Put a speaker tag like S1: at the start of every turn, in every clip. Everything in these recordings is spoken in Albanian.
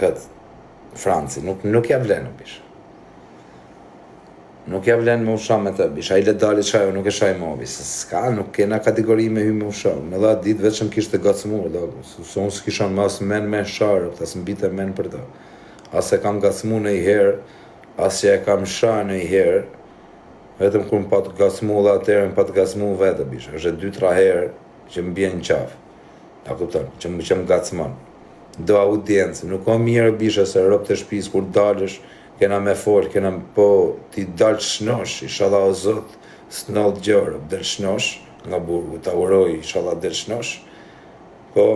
S1: Këtë, Franci, nuk, nuk ja vlen o bish. Nuk ja vlen me u sha me të, bish, ai le dali shaj, nuk e shaj mo, bish, se s'ka, nuk kena kategori me hy me u sha. Në dha ditë vetëm kishte ngacmu, da, se se unë s'kisha më as men me sharë, as mbite men për të. As e kam ngacmu në i herë, as që e kam sha në i herë, vetëm kur më pat ngacmu dhe atëherë më pat ngacmu vetë, bish, është e dy tra herë që më bjen në qafë. A kupton, që më, që më ngacmon. Do audiencë, nuk ka mirë bisha se robt e shtëpisë kur dalësh, kena me fol, kena po ti dal shnosh, inshallah o Zot, s'ndodh gjë, rob, del shnosh nga burgu, ta uroj, inshallah del shnosh. Po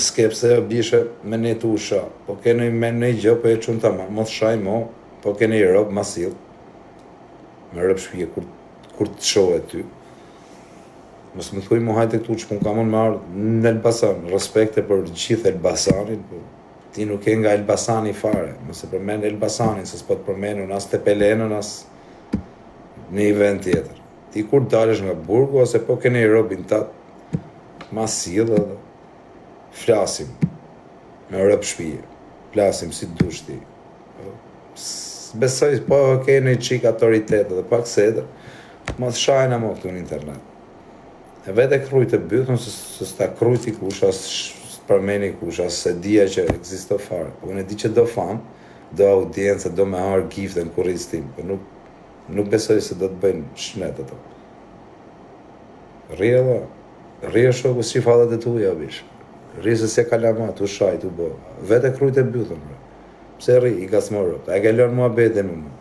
S1: s'ke pse o bishe me ne tu sha, po ke në me në gjë, po e çun tamam, mos shaj mo, po ke në rob ma sill. Me rob shtëpie kur kur të shoh ty. Mos më thuj mu hajde këtu që kam unë me ardhë në Elbasan, respekte për gjithë Elbasanin, po ti nuk je nga Elbasani fare, mos e përmend Elbasanin, se s'po të përmendun as Tepelenën, as në një vend tjetër. Ti kur dalësh nga burgu, ose po ke një robin tat, ma sill edhe flasim me rob shtëpie, flasim si dush ti. Po, Besoj po ke një çik autoritet edhe pak sedër, mos shajna mo këtu në internet. E vetë e krujt e bythën se, se s'ta krujti kush, as s'përmeni kush, as se dija që ekzisto fare. Po unë e di që do famë, do audiencë, do me harë gifte në kurriz tim, po nuk, nuk besoj se do të bëjnë shnet ato. Rri edhe, rri e shoku si hallet e tuja, bish. Rri se s'e kalama, tu shaj, tu bo. Vetë e krujt e bythën, bro. Pse rri, i ngacmo robt. A e ke lënë muhabetin me mu?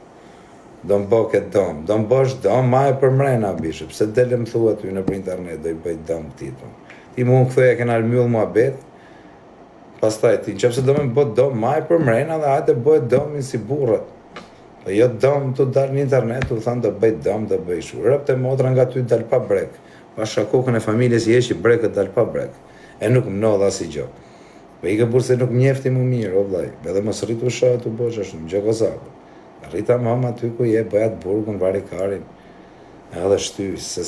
S1: Do më bo këtë dëm. Do më bësh dëm, ma e për mrena, bishe. Pse del e më thua ty nëpër internet, do i bëj dëm këtij, po. Ti mu në kthej e kena mbyll muhabet, pastaj ti, në qoftë se do me më bë dëm, ma e për mrena dhe hajde bëj dëmin si burrat. Po jo dëm të dalë në internet, tu thënë do bëj dëm, do bëj shu. Robt e motra nga ty dal pa brek. Pasha kokën e familjes i heqi brekët dal pa brek. E nuk më ndodh asnjë gjë. Po ike burrë se nuk më njeh ti mu mirë, o vllai. Edhe mos rri tu sha tu bosh ashtu, më gjë kozakun. Rri tamam aty ku je, bëj atë burgun, varikarin. Edhe shty, se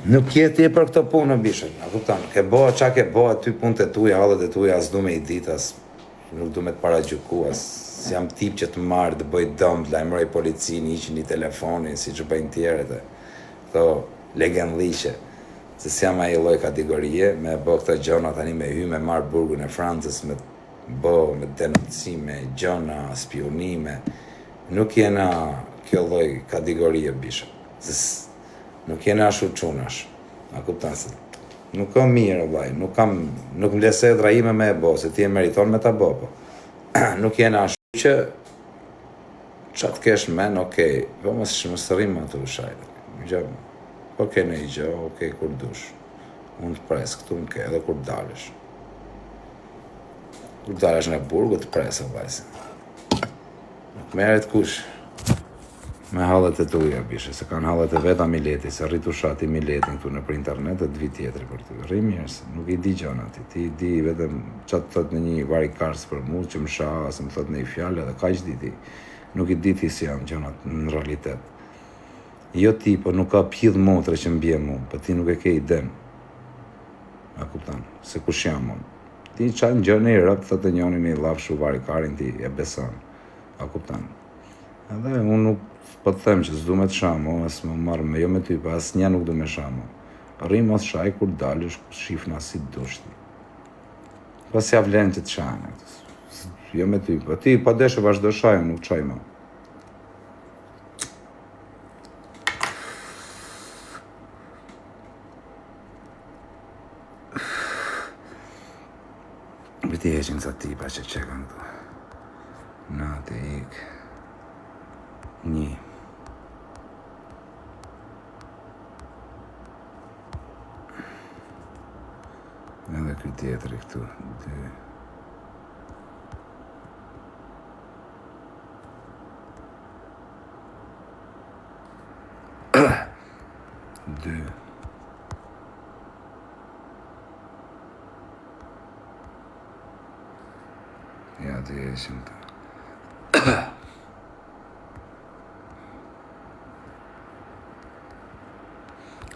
S1: Nuk je ti për këto punë bishën, a kupton? Ke bo ça ke bo aty punët e tuja, hallet e tuja, as du me i dit, as nuk du me të paragjyku, as jam tip që të marr, të bëj dëm, të lajmëroj policinë, hiqni telefonin, siç bëjnë tjerët e. Këto legenlliqe. Se s'jam ai lloj kategorie, me bo këto gjona tani me hy me marr burgun e Francës me bo me denoncime, gjona, spiunime, nuk jena kjo lloj kategorie bisha. Se nuk jena ashtu çunash. A kupton se nuk ka mirë o vllai, nuk kam nuk më le sedra ime me e bo, se ti e meriton me ta bo, po. nuk jena ashtu që ça të kesh në men, okej, po mos mos rrim aty shajt. Gjë, Po ke në i gjë, okej, kur dush. Unë të pres, këtu më ke, edhe kur dalësh. Kur dalësh nga burgu, të pres, o vajse. Nuk merret kush me hallet e tuja, bishe, se kanë hallet e veta mileti, se rri tu sha ti miletin këtu nëpër internet e të vi tjetri për ty. Rri mirë, se nuk i di gjona ti, ti di vetëm ça të thot në një varikars për mu, që më sha, se më thot në i fjallë, edhe kaq di ti. Nuk i di ti si janë gjonat në realitet. Jo ti, po nuk ka pidh motre që më bje mu, po ti nuk e ke iden. A kupton? Se kush jam unë. Ti ça në gjë në i rëp, thotë njoni në i llaf shu varikarin ti e beson. A kupton? Edhe unë nuk po të them që s'du me të sha mo, as më marrë me jo me ty, po asnjë nuk du me sha mo. Rri mos shaj kur dalësh, shifna si dush ti. Po s'ja vlen që të shajnë. Jo me ty, po ti po deshe vazhdo shaj, unë nuk shaj më. Viti heqin ca tipa që qekan këtu. Na të ik. Një. Edhe ky tjetri këtu. Dy. Dy. Ja, të heqim të.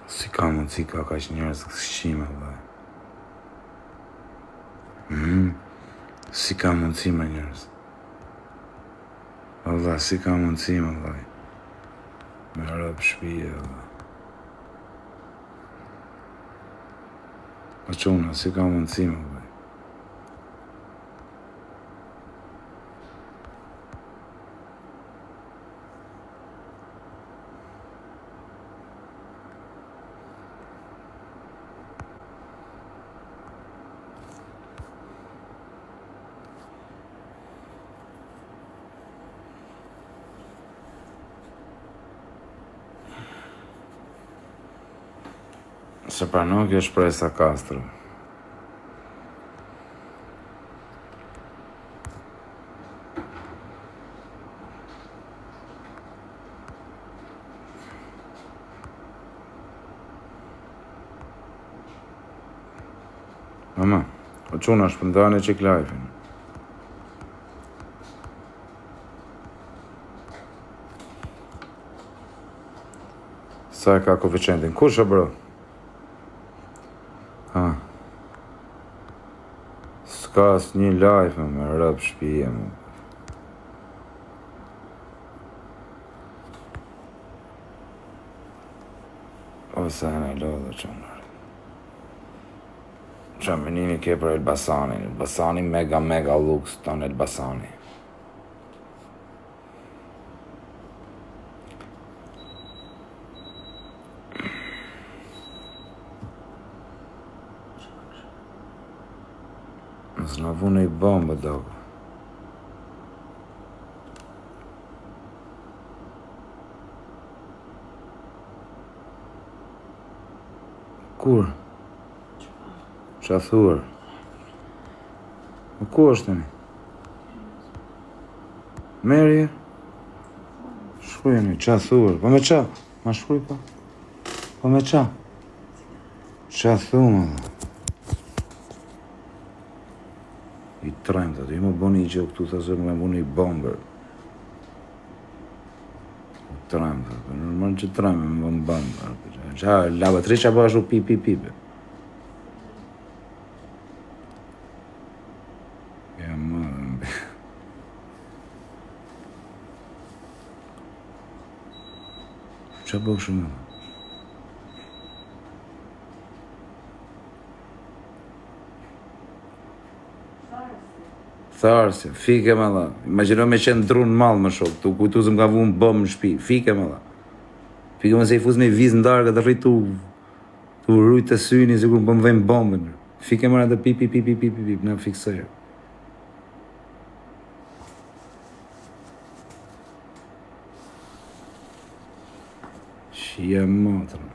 S1: Si ka mundësi ka kaq njerëz këqime, dhe. Mm. Si ka mundësi me njerëz? O vlla, si ka mundësi me vlla? Me rob shpije, vlla. O çuna, si ka mundësi me vlla? Se pranon kjo shpresa Castro. Mama, o çuna shpërndani çik live-in. Sa e ka koeficientin? Kush e bro? Ha. S'ka asnjë live me rob shpije më. O sa e në lodhë çuna. Qa menimi ke për Elbasanin? Elbasani mega mega luks ton Elbasani. Mos na vunë i bombë, dogo. Kur? Qa thua? Po ku është tani? Merje? Shkrujeni, qa thua? Po me qa? Ma shkruj po? Po me qa? Qa thua më dhe? I tremtë, aty më bëni i gjë këtu, tha se më bëni i bomber. U tremtë, po normal që tremtë, më bënë bomber. Qa, lavatriça po ashtu pi, pi, pi, pi. Ja, më... Qa po kështu më? Tharësi, fike me dha. Imagjino me qenë drun mall më shok, tu kujtu se më ka vunë bombë në shtëpi, fike me dha. Fike më se i fus me vizë në darkë të rri tu tu rujt të syni sikur po më vëjnë bombën. Fike më atë pi pi pi pi pi pi pi na fiksoj. Shia motrën.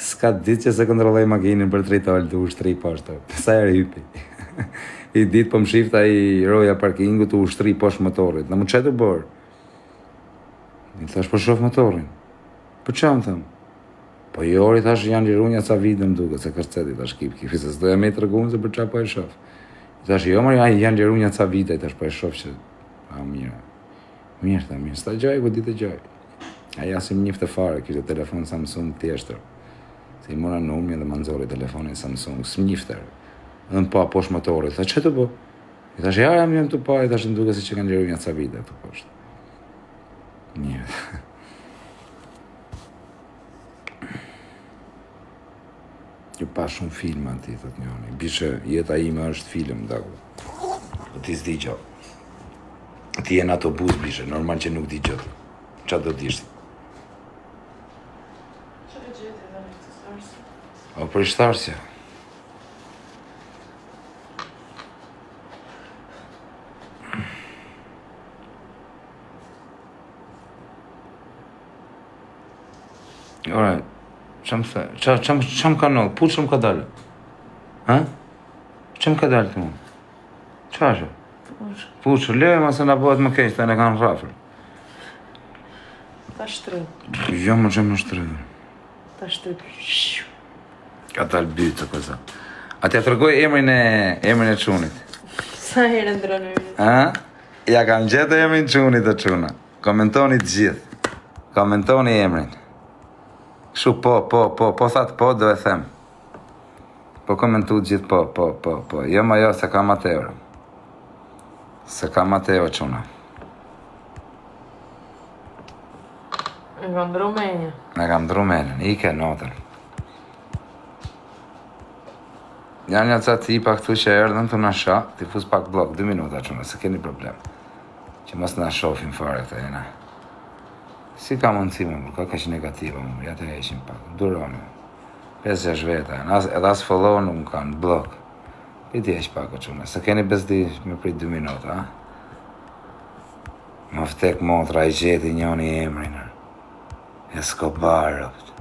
S1: S'ka ditë që se kontrolloj makinën për tritol të ushtri poshtë. Sa herë hypi. I ditë po më shifta i roja parkingut të ushtri poshtë motorit. Në më që të bërë? I thash po shoh motorin. Po ça më thëmë? Po jo, i thash janë liru nja ca vite më duket, se kërcet i thash kip, kip, se s'doja me i tregu se për ça po e shoh. I thash jo, mërë, janë liru nja ca vite, i thash po e shoh që, a mirë. Mirë, tha, mirë, s'ta gjoj, ku di të gjoj. Ai as më njifte fare, kishte telefon Samsung thjeshtër. Se i mora numrin dhe më nxori telefonin Samsung, s'më njifte. Dhe më pa poshtë motorit, tha, që të bo? I thash, ja, jam jam të pa, i thash, më duket se që kanë liru nja ca vite këtu poshtë. Mirë. Ju pa shumë filma ti, thot njoni. Bishe, jeta ime është film, daku. Po ti s'di gjë. Ti je në autobus, bishe, normal që nuk di gjë. Qa do dish?
S2: Qa e gjeti dhe në këtë tharësja?
S1: O, për ishtharsja. Ore, ça më the, ça, ça, ça më ka ndodhë, puçrë më ka dalë? Ha? Ça më ka dalë të mu? Ça është?
S2: Puçrë.
S1: Puçrë, lëre ma se na bëhet më keq, të ne kanë rrafër.
S2: Ta shtrydh.
S1: Jo, më që më shtrydh.
S2: Ta shtrydh.
S1: Ka dalë bytë, këza. A t'ja tregoj emrin e, emrin e çunit?
S2: Sa herë ndron emrin?
S1: Ha? Ja kam gjetë emrin çunit të çuna. Komentoni të gjithë. Komentoni emrin. Kështu po, po, po, po thatë po, do e them. Po komentu gjithë po, po, po, po. Jo, ma jo, s'e ka Mateo. S'e ka Mateo, çuna.
S2: E ka ndru menjen.
S1: E ka ndru menjen, ike natën. Janë një ca tipa këtu që erdhën të na sha, t'i fus pak bllok, 2 minuta çuna, se keni problem. Që mos na shofin fare këta jena. Si ka mundësi më, ka kaq negativa më, ja të heqim pak, duroni. 5-6 veta, as, edhe as follow nuk më kanë, bllok. I t'i heq pak o çuna, se keni bezdi me prit 2 minuta, a? Më vdek motra i gjeti njoni emrin. Escobar, ropt.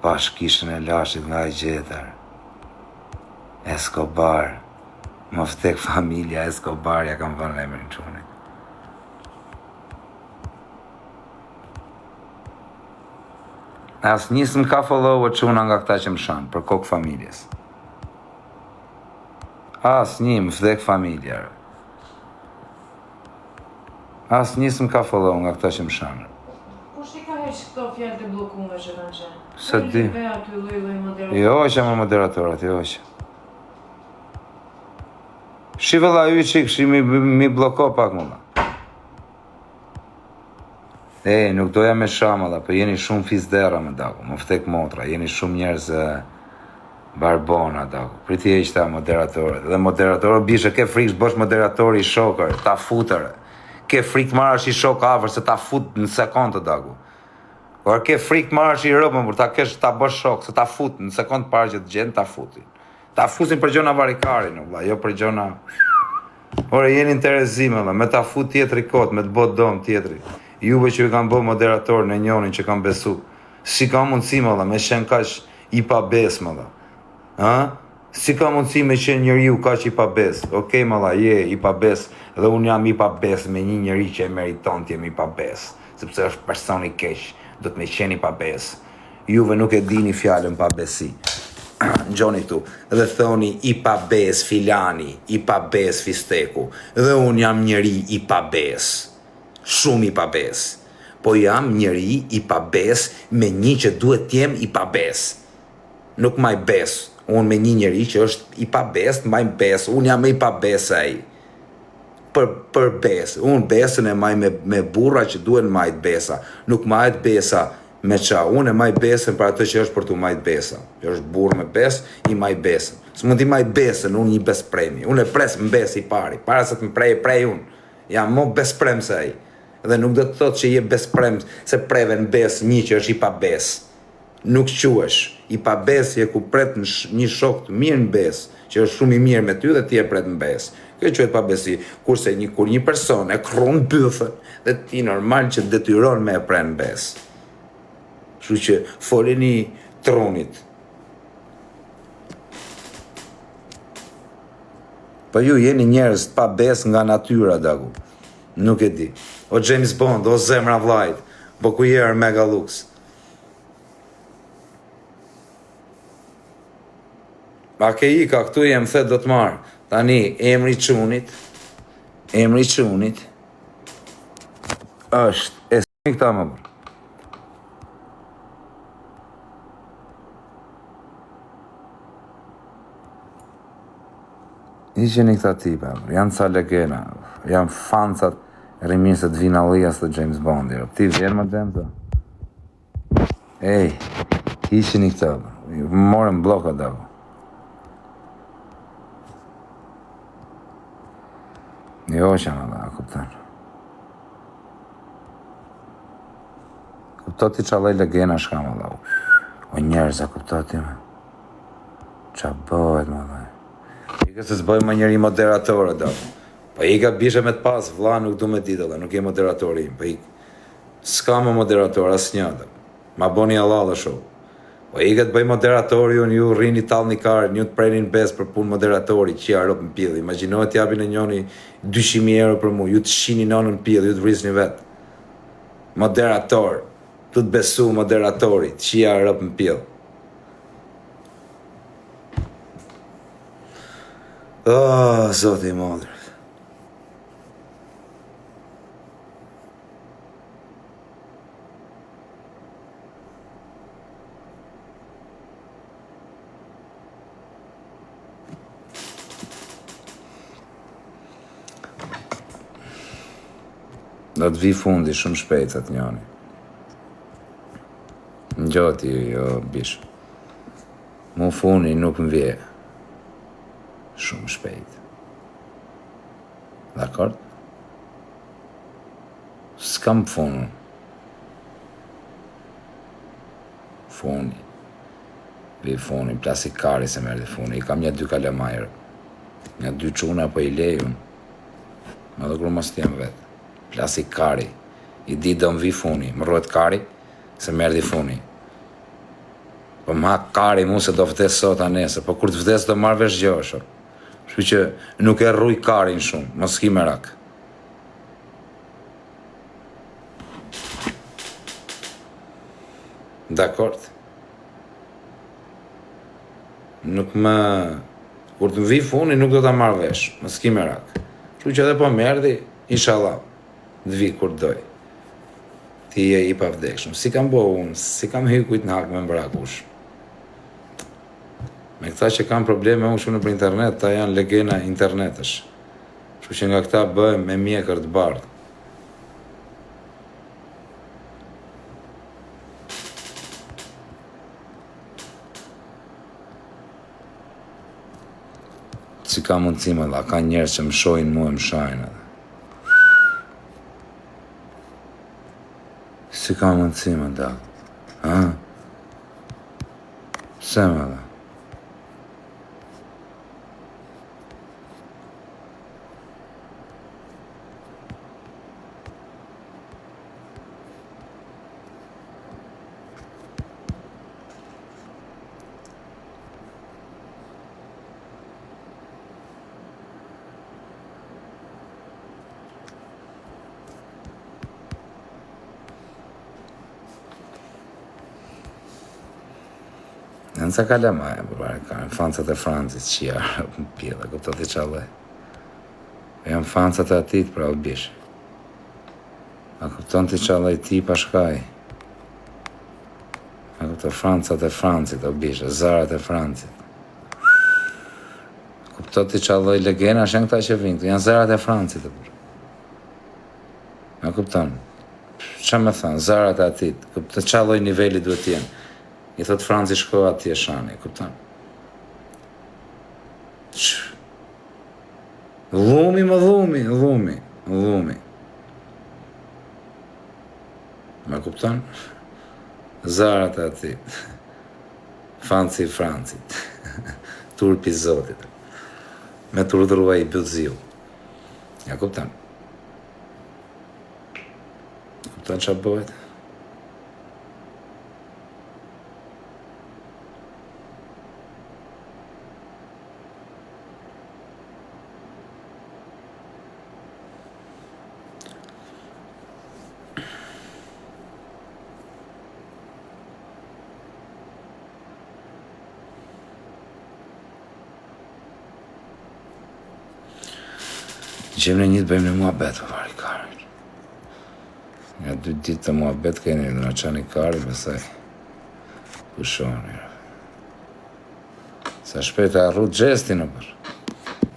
S1: Pash kishën e Lashit nga e gjetër. Escobar. Më vdek familja Escobar ja kam vënë emrin çunit. Asnjë s'më ka follow o çuna nga këta që më shanë, për kokë familjes. Asnjë më vdek familja. Asnjë s'më ka follow nga këta që më shanë.
S2: Kush i ka heq këto fjalë të bllokume që kanë qenë?
S1: S'e di.
S2: Ve aty lloj lloj moderator.
S1: Jo, që më moderatorat, jo që. Shi vëlla y çik, shi mi, mi, mi blloko pak më. E, nuk doja me sha më po jeni shumë fisderra më daku, më vdek motra, jeni shumë njerëz e, barbona daku. Priti e ta moderatorët, dhe moderatorët bishe ke frikë të bësh moderatori i shokër, ta futër. Ke frikë të marrësh i shok afër se ta fut në sekondë të daku. Por ke frikë të marrësh i rëpën, por ta kesh ta bësh shok, se ta fut në sekondë parë që të gjen ta futin. Ta fusin për gjona varikarin, o vlla, jo për gjona Ore, jeni në terezi, më vlla, me ta fut tjetri kot, me të bë dom tjetri. Juve që ju kam bë moderator në njonin që kam besu. Si ka mundësi, më vlla, me qenë kaq i pabes, më vlla. Ha? Si ka mundësi me qenë njeriu kaq i pabes? Okej, më vlla, je i pabes dhe unë jam i pabes me një njeri që e meriton të jem i pabes, sepse është person i keq, do të me qenë i pabes. Juve nuk e dini fjalën pabesi. Ngjoni këtu dhe thoni i pabes filani, i pabes fisteku. Dhe unë jam njeri i pabes. Shumë i pabes. Po jam njeri i pabes me një që duhet të jem i pabes. Nuk maj bes. Unë me një njeri që është i pabes, maj bes. Unë jam më i pabes se ai. Për për besë. Unë besën e maj me me burra që duhen majt besa. Nuk mahet besa me ça. Unë e maj besën për atë që është për t'u majt besa. Që është burrë me besë, i maj besën. S'mund t'i maj besën unë një bespremi. Unë e pres në besë i pari. Para se të më prej, e prej unë. Jam më besprem se ai. Dhe nuk do të thotë që je besprem se preve në besë një që është i pabesë. Nuk quhesh i pabesë je kur pret në sh, një shok të mirë në besë, që është shumë i mirë me ty dhe ti e pret në besë. Kjo quhet pabesi, kurse një kur një person e krrun bythën dhe ti normal që të detyron me e pre në besë. Kështu që folini trunit. Po ju jeni njerëz të pabesë nga natyra, daku. Nuk e di. O James Bond, o zemra vllait, po ku je Mega Lux? A ke ika, këtu jem, the do të marr. Tani, emri i çunit, emri i çunit, është, e s*** këta më bërë. Hiqeni këta tipa, janë ca legena, janë fansat rimisë të Vinallias të James Bondit. Ti vjen më dem të? Ej, hiqeni këta, morën bllok ata. Jo, që më dha, kupton. Kupto ti ça lloj legena shka më dha. O njerëz, a kupto ti më? Ça bëhet më dha? Ika se s'bëj më njeri moderator, do. Po ika bishe me të pas, vlla nuk du me ditë, dhe nuk je moderatori im, po ik. S'ka më moderator asnjë do. Ma boni hallall shoku. Po ika të bëj moderator ju, ju rrini tallni karin, ju të preni në besë për punë moderatori, qia rob në pidh. Imagjinohet të japin e njoni 200.000 euro për mu, ju të shini nonën në pidh, ju të vrisni vetë. Moderator, të të besu moderatori, të qia rob në pidh. Oh, zoti i madh. Do të vi fundi shumë shpejt, thot njani. Ngjo ti, jo, bish. Mu fundi nuk më vje. Shumë shpejt. Dakord? S'kam fund. Funi. Vi funi, plasi kari se më erdhi funi. I kam një dy kalamaj. Një dy çuna po i lej unë. Edhe kur mos t'jem vetë. Plasi kari. I di do më vi funi. Më rrohet kari se më erdhi funi. Po më ha kari mu se do vdes sot a nesër. Po kur të vdes do marr vesh gjë osho. Kështu që nuk e rruj karin shumë, mos ki merak. Dakord. Nuk më... Kur të më vi funi, nuk do ta marr vesh, mos ki merak. Kështu që edhe po më erdhi, inshallah, të vi kur të doj. Ti je i pavdekshëm. Si kam bo unë, si kam hy kujt në hak me m'vra kush. Me këta që kam probleme unë shumë nëpër internet, ta janë legena internetësh. Kështu që nga këta bëhem me mjekër të bardhë. Si ka mundësi më dha, ka njerëz që më shohin mua e më shajnë edhe. Si ka mundësi më dha? Ha? Se më dha? Janë ca kalamaj, po pare, kanë fansat e Francit që janë në pjellë, kupto ti ça lloj. Janë fansat e atit, pra o bish. A kupton ti ça lloj tipa shkaj? A kupton fansat e Francit, o bish, zarat e Francit. Kupton ti ça lloj legena janë këta që vinë, janë zarat e Francit, o burrë. A kupton? Ça me thënë, zarat e atit, kupton ça lloj niveli duhet të jenë. I thot Franci shko atje shani, kupton? Dhumi më dhumi, dhumi, dhumi. Ma kupton? Zarat e atit. Fansi i Francit. Turpi i Zotit. Me të urdhërua i Byziu. Ja kupton? Kupton ça bëhet? Gjejmë në një të bëjmë në muhabet, po vari karin. Nga dy ditë të muhabet keni, në qani kari, besoj. Pushoni. Sa shpejt e harru Gjestin o burrë.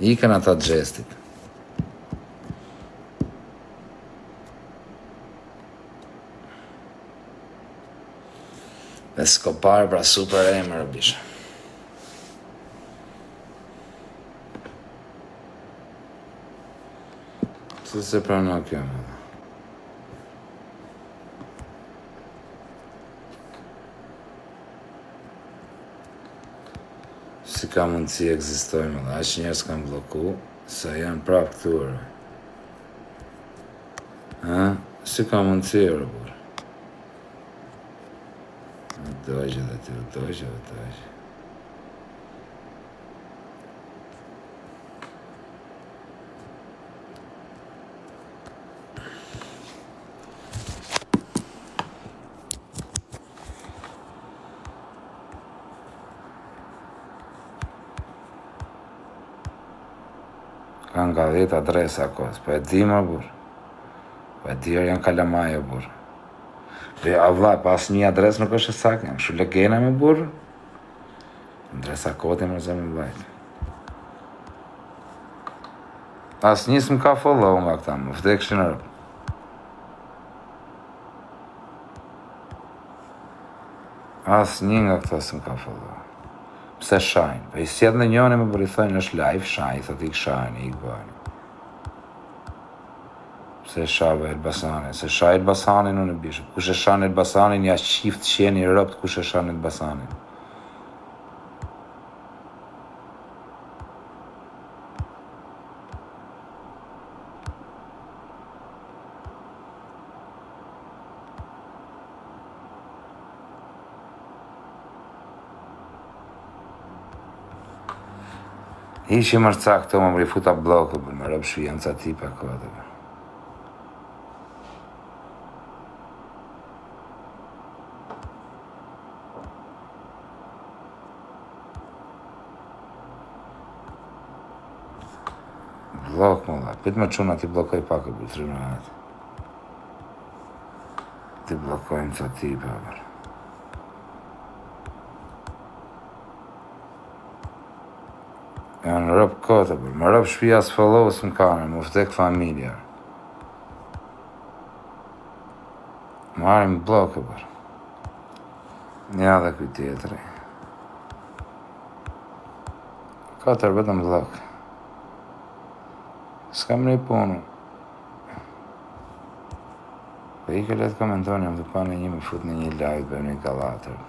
S1: Ikën ata Gjestit. Escobar pra super emër o bisha. Se se prano kjo më. Si ka mundësi ekzistojmë dhe aq njerëz kanë blloku, sa janë prapë këtu ore. Ha? Si ka mundësi ore burrë? U dogje dhe ti, u dogje, u dogje. Kanë nga 10 adresa kos, po e di më burrë. Po e di janë kalamaj o burrë. Po ja vlla, pa asnjë adresë nuk është e saktë, janë kështu legena më burrë. Adresa koti më zemë vllajt. Asnjë s'më ka follow nga këta, më vdekshin rob. Asnjë nga këto s'më ka follow. Pse shajnë? Po i sjell në njëri më bëri thonë është live shaj, thotë ik shajnë, ik bëni. Pse shave Elbasanin? Se shaj Elbasanin unë e bishë. Kush e shan Elbasanin, ja qift qeni robt kush e shan Elbasanin. Hiqi mërë ca këto më bëri futa bllokë, për më rëpë shu janë ca tipa kohë. Bllok më dha, prit më çuna ti bllokoj pak e për të rrimë Ti bllokojmë ca tipa për. Janë rëp kote, për. Më rëp shpia s'follow s'më kanë, më vdek familja. Marrim bllokë, për. Ja dhe ky tjetri. Katër vetëm bllok. S'kam një punë. Po i ke le të komentoni, jam të pa në një me fut në një live, bëjmë një gallatër.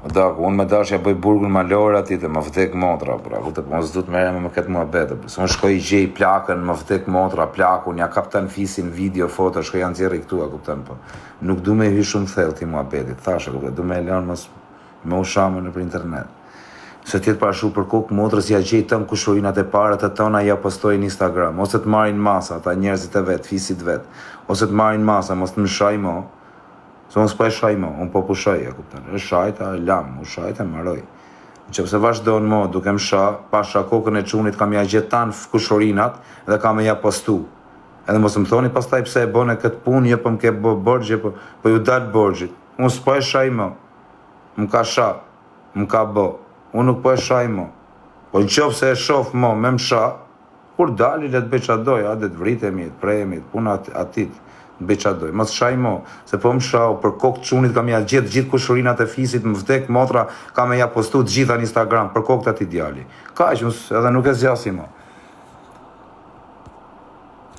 S1: O daku, unë me dash ja bëj burgun malor atij të më vdek motra, pra, ku të po s'du të merrem me këtë muhabet, po se unë shkoj i gjej plakën, më vdek motra, plakun, ja kap tan fisin, video, foto, shkoj ja nxjerr këtu, a kupton po. Nuk du me hy shumë thellë ti muhabetit, thash, a kupton, du me e lënë mos me u shamë nëpër internet. Se të jetë parashu për kokë motrës ja gjej tën kushurinat e para të tëna ja postoj në Instagram, ose të marrin masa ata njerëzit e vet, fisit vet, ose të marrin masa, mos të më shaj mo. Se unë s'po e shaj mo, unë po pushoj, e kupton. E shajta, e lam, u shajta, maroj. Në qoftë se vazhdon mo, duke më sha, pasha kokën e çunit, kam ja gjet tan kushurinat dhe kam me ja postu. Edhe mos më thoni pastaj pse e bone këtë punë, jo po më ke bo borxh, jo po, po ju dal borxhit. Unë s'po e shaj mo. Më ka sha, më ka bo. Unë nuk po e shaj mo. Po në qoftë se e shof mo, me më sha, Kur dali le të bëj ça doj, hajde të vritemi, të prehemi, të puna atit, të bëj ça doj. Mos shaj mo, se po më shau, për kokë të çunit kam ja gjet gjithë kushurinat e fisit, më vdek motra, kam me ja postu të gjitha në Instagram, për kokë të atij djali. Kaq, unë edhe nuk e zgjasi mo.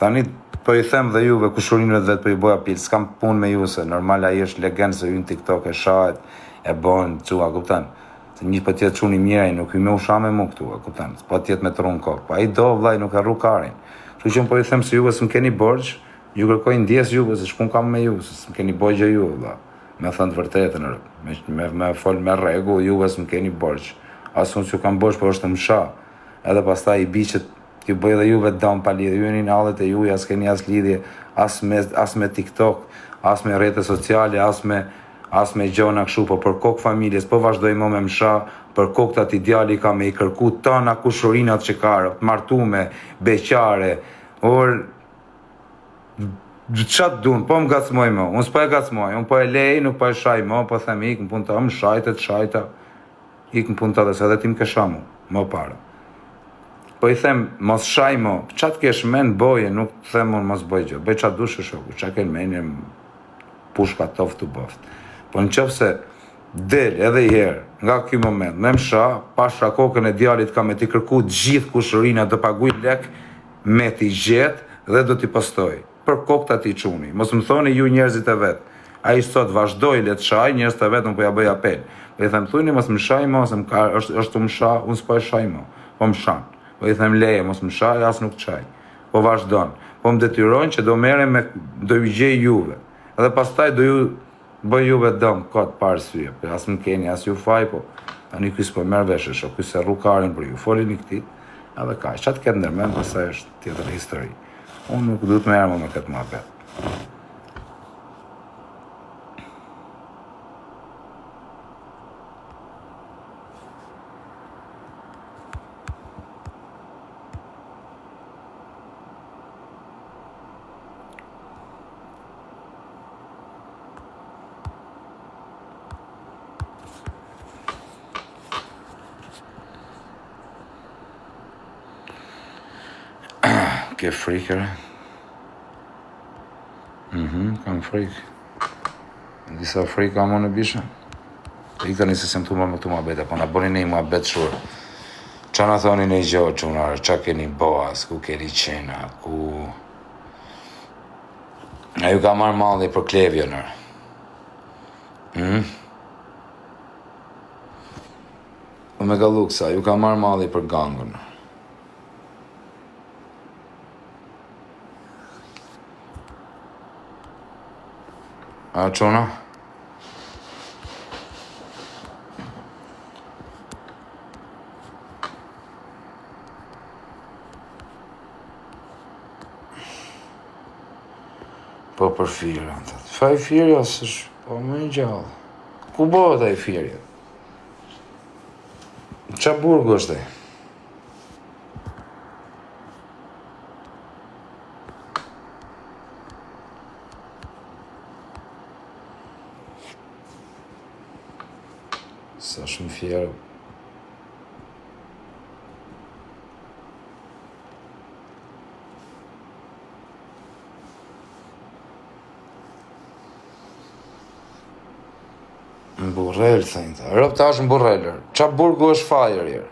S1: Tani po i them dhe juve kushurinëve të vet po ju bëj apel, s'kam punë me ju se normal ai është legend se hyn TikTok e shahet, e bën, çua, kupton? Se një po të jetë çun i mirë ai nuk hyn me u sha me mu këtu, e kupton? Po të jetë me tru në kokë. Po ai do vllai nuk e rru karin. Kështu që unë po ju them se juve s'më keni borxh, ju kërkoj ndjesë juve se ç'punë kam me ju, se s'më keni bo gjë ju vlla. Me thënë të vërtetën, me me me fol me rregull, juve s'më keni borxh. As unë s'ju kam borxh, po është më sha. Edhe pastaj i bi që t'ju bëj edhe juve dëm pa lidhje. Ju jeni në hallet e juaja, s'keni as lidhje as me as me TikTok, as me rrjete sociale, as me As me gjona kshu po për kokë familjes po vazhdoi mo me m'sha për kokë të atij djali ka me i kërku tana kushurinat që ka të martume beqare or ça të dun po më ngacmoj mo unë s'po e ngacmoj unë po e lej nuk po e shaj mo po them ik në punë të më shajte të shajta ik në punë të se edhe ti më ke sha mu më para po i them mos shaj mo ça të kesh men boje nuk të them unë mos bëj gjë bëj ça dush shoku ça ke në pushka toft u bëft. Po në qoftë se del edhe i herë nga ky moment, me më sha, pasha kokën e djalit kam me t'i kërku të gjithë kushërinat do paguj lek me t'i gjet dhe do t'i postoj. Për kokë të atij çuni. Mos më thoni ju njerëzit e vet. Ai sot vazhdoi le të shaj, njerëzit e vet unë po ja bëj apel. Po i them thujni mos më shaj mo se më ka është është tu më sha, unë s'po e shaj mo. Po më shan. Po i them leje mos më shaj, as nuk të shaj. Po vazhdon. Po më detyrojnë që do merrem me do ju gjej juve. Edhe pastaj do ju bëj juve dëm kot pa arsye. Po as më keni as ju faj, po tani ky s'po merr vesh, është ky s'e rru karin për ju. Folini këtij. Edhe kaq. Ça të ketë ndërmend, pastaj është tjetër histori. Unë nuk du të merrem me këtë muhabet. Ke frikë, re? Mhm, kam frikë. Disa frikë kam unë bisha. Ik tani se s'jam tu me këto muhabete, po na bëni ne muhabet shurë. Ça na thoni ne gjo, çuna, ça keni bo, as, ku keni qena, ku... A ju ka marrë malli për Klevjon, ër? Hmm? O me galluksa, ju ka marrë malli për gangën. A çuna? Po për Fierin, thot. Faj Fierja s'është, po më i gjallë. Ku bëhet ai Fierja? Ça burgu është ai? Sa shumë fjerë. Në Burrel, thënë ta. Rëp ta është në Burrel, ër. Ça burgu është Fier, ër?